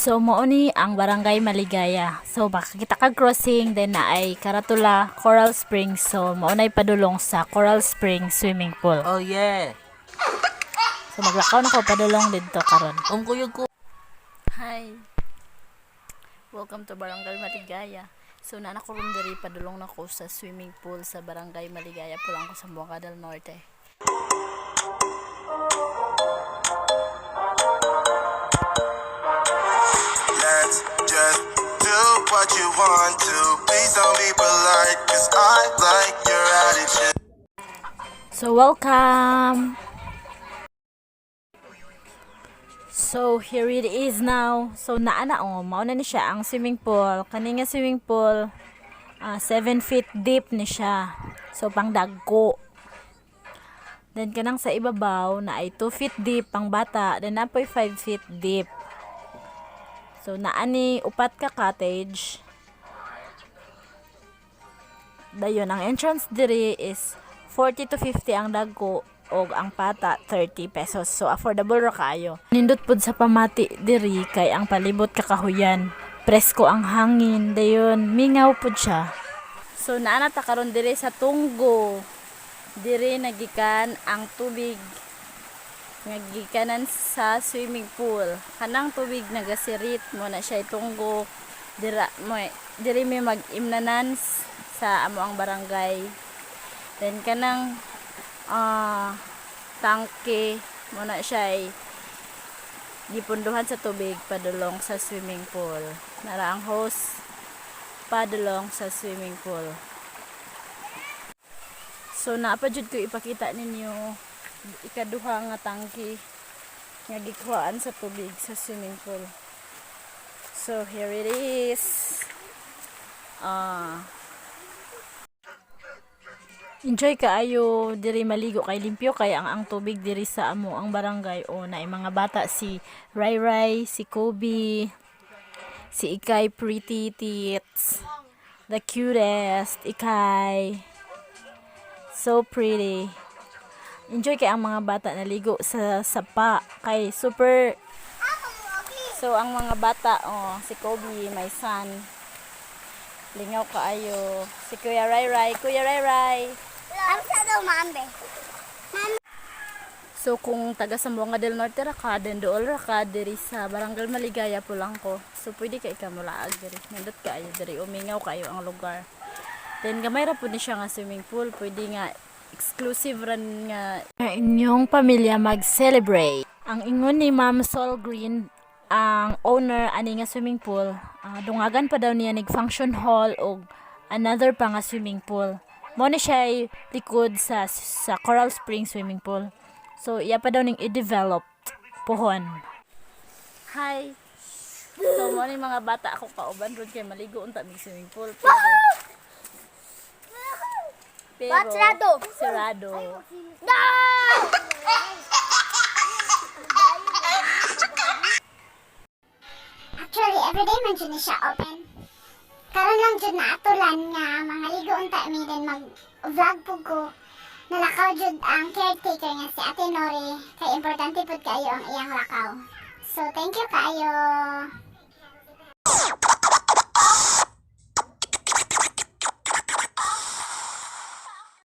So mao ni ang Barangay Maligaya. So makakita kag crossing, then naay Karatula Coral Springs. So mao nay padulong sa Coral Springs swimming pool. Oh yeah. So maglakaw na ko padulong didto karon. Ang kuyog ko. Hi. Welcome to Barangay Maligaya. So naa na ko ron diri, padulong na ko sa swimming pool sa Barangay Maligaya, Pulangko, Zamboanga del Norte. Let's just do what you want to. Please don't be polite, 'cause I like your attitude. So welcome. So here it is now. So naa na, oh, mao na ni siya ang swimming pool. Kani nga swimming pool, 7 feet deep ni siya. So pang dagko. Then kanang sa ibabaw naay 2 feet deep, pang bata. Then naa poy 5 feet deep. So naa ni upat ka cottage. Dayon ang entrance diri is 40 to 50 ang dagko og ang pata 30 pesos. So affordable ra kaayo. Nindot pud sa pamati diri kay ang palibot kakahuyan. Presko ang hangin, dayon mingaw pud siya. So naa na ta karon diri sa Tunggo. Diri nagikan ang tubig nga gikanan sa swimming pool. Kanang tubig nagasirit mao na siya tunggo. Dira mo diri mi mag-imnanan sa amo ang barangay. Then kanang tangke mao na siya ay gipunduhan sa tubig padulong sa swimming pool. Nara ang hose padulong sa swimming pool. So naa pa jud ko ipakita ninyo ikaduha nga tangke nga gikuhaan sa tubig sa swimming pool. So here it is. Enjoy kaayo diri maligo kay limpyo kay ang tubig diri sa amo ang barangay o naay mga bata, si Rai Rai, si Kobe, si Ikay Pretty Tits, the cutest Ikay. So pretty. Enjoy kay ang mga bata naligo sa sapa kay super. So ang mga bata, oh, si Kobe, my son. Lingaw kaayo. Si Kuya Rai Rai, Kuya Rai Rai. Asa daw mambe? So kung taga Zamboanga del Norte ra ka, then dool ra ka diri sa Barangay Maligaya, Pulangko. So pwede kay ka mulaag diri. Nindot kaayo diri, umingaw kaayo ang lugar. Then gamay ra pud ni siya nga swimming pool, pwede nga exclusive ran nga inyong pamilya mag-celebrate. Ang ingon ni Ma'am Sol Green, ang owner ani nga swimming pool, dungagan pa daw niya nig function hall og another pa nga swimming pool. Mao ni siya likod sa Coral Spring swimming pool. So iya pa daw ning i-develop pohon. Hi. So mao ni mga bata ako kauban ron kay maligo unta mig swimming pool, pero What, sarado? Sarado. No! Actually, everyday man jud ni siya open. Karon lang jud na atulan nga mga ligo unta mi, then mag vlog pud ko. Nalakaw jud ang caretaker nga si Ate Nori kay importante pud kaayo ang iyang lakaw. So thank you kaayo.